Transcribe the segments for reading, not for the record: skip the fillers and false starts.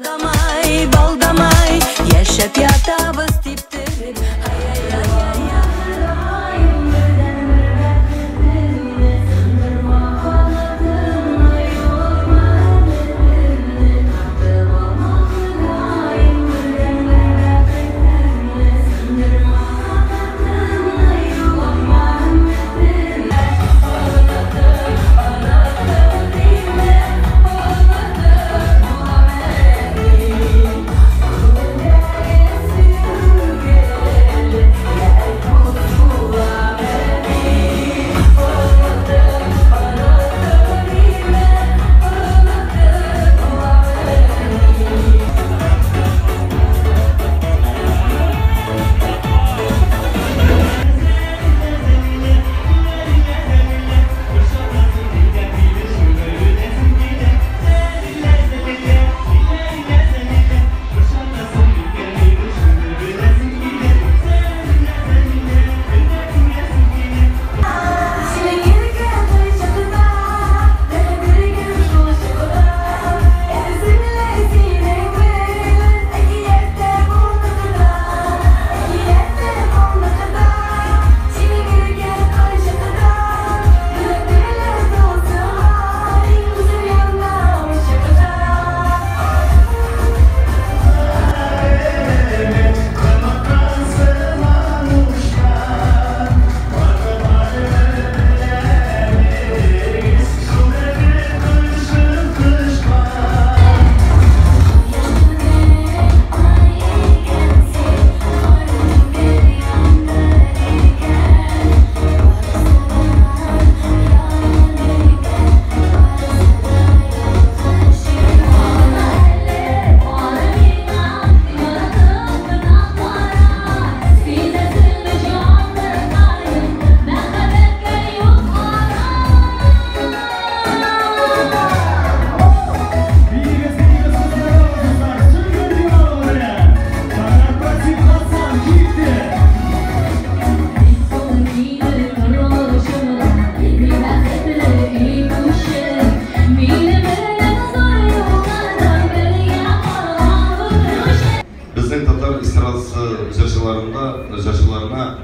Балдамай, балдамай, яшәп ятабыз типтереп.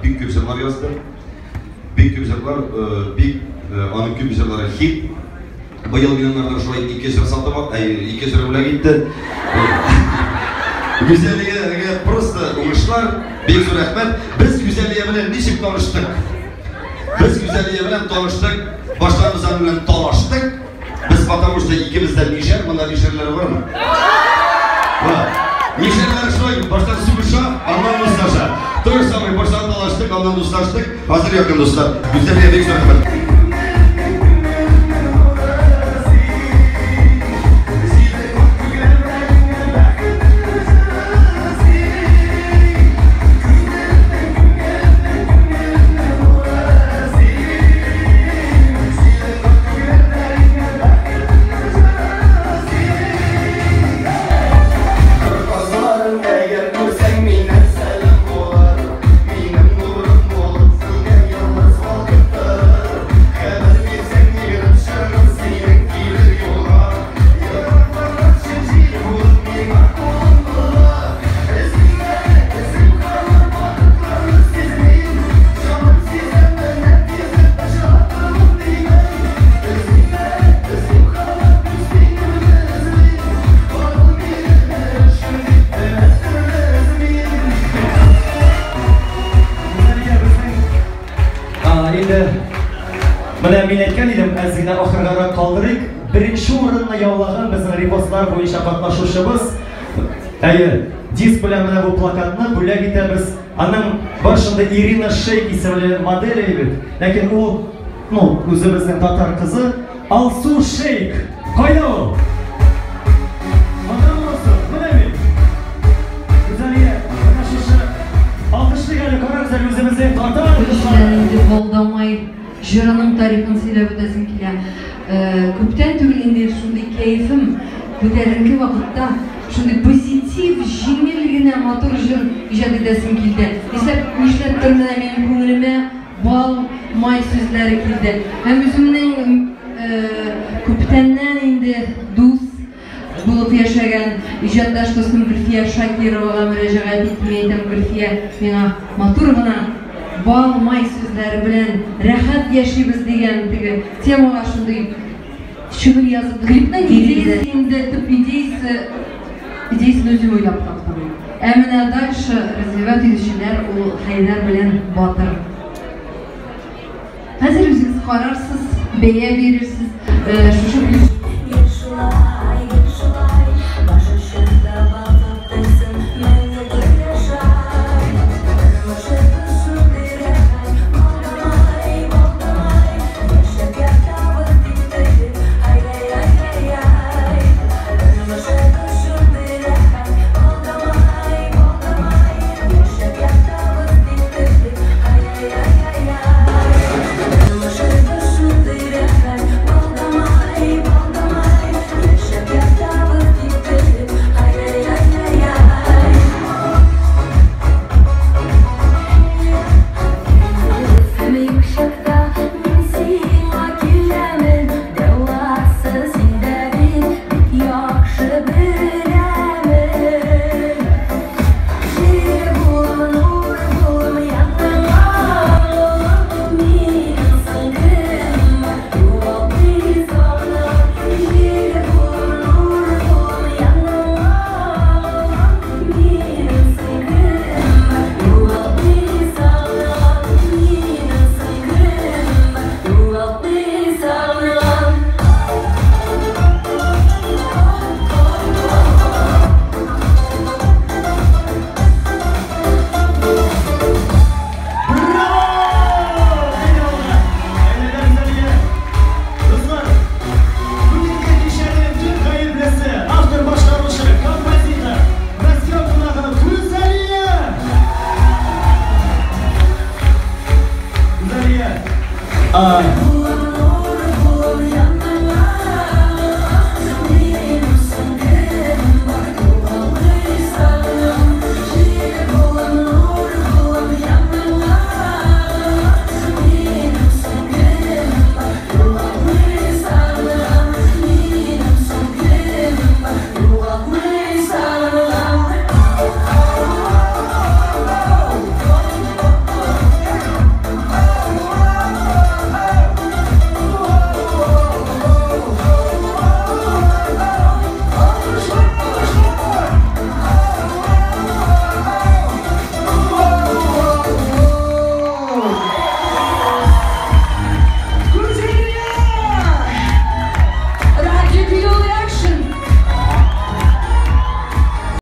Бик күп җырлар язды. Бик күп җырлар, бик аның күп җырлары хит. Быел мин анардан шулай ике җыр сатып ал, ике җыр бүләк итте. Гүзәлиягә просто уңышлар, бик зур рәхмәт. Без Гүзәлия белән ничек таныштык? Без Гүзәлия белән таныштык, башта без аның белән талаштык. Без потому что икебез дә мишәр, монда мишәрләр бармы? Бар. Мишәрләр шулай, башта сугыша, аннан дуслаша. То же самое, баштан талаштык, аннан дуслаштык. Хәзер якын дуслар. Гүзәлия, бик зур рәхмәт. Менә мин әйткән идем, әз генә ахыргарак калдырыйк. Беренче урынны яулаган безнең репостлар буенча катнашучыбыз. Әйе, диск белән менә бу плакатны бүләк итәбез. Аның башында Ирина Шейк исемле модель бит. Ләкин ул, ну, үзебезнең татар кызы Алсу Шейк. Кайда ул? Монда Алсу, менә мин. Гүзәлия, менә шушы алкышлыйк әле, карагыз әле үзебезнең татар кызлары. Инде балдамай җырының тарихын сөйләп үтәсем килә. Күптән түгел инде шундый кәефем күтәренке вакытта шундый позитив, җиңел генә матур җыр иҗат итәсем килде. Нишләп, нишләптер менә минем күңелемә бал, май сүзләре килде. Һәм үземнең күптәннән инде дус булып яшәгән иҗатташ дустым Гөлфия Шакировага мөрәҗәгать иттем. Әйтәм, Гөлфия, миңа матур гына бал, май сүзләре белән рәхәт яшибез дигән теге темага шундый шигырь язып. Клипның идеясе инде, төп идеясе, идеясен үзем уйлап таптым. Ә менә дальше развивать итүчеләр ул Хәйдәр белән Батыр. Хәзер үзегез карарсыз, бәя бирерсез. Шушы клип.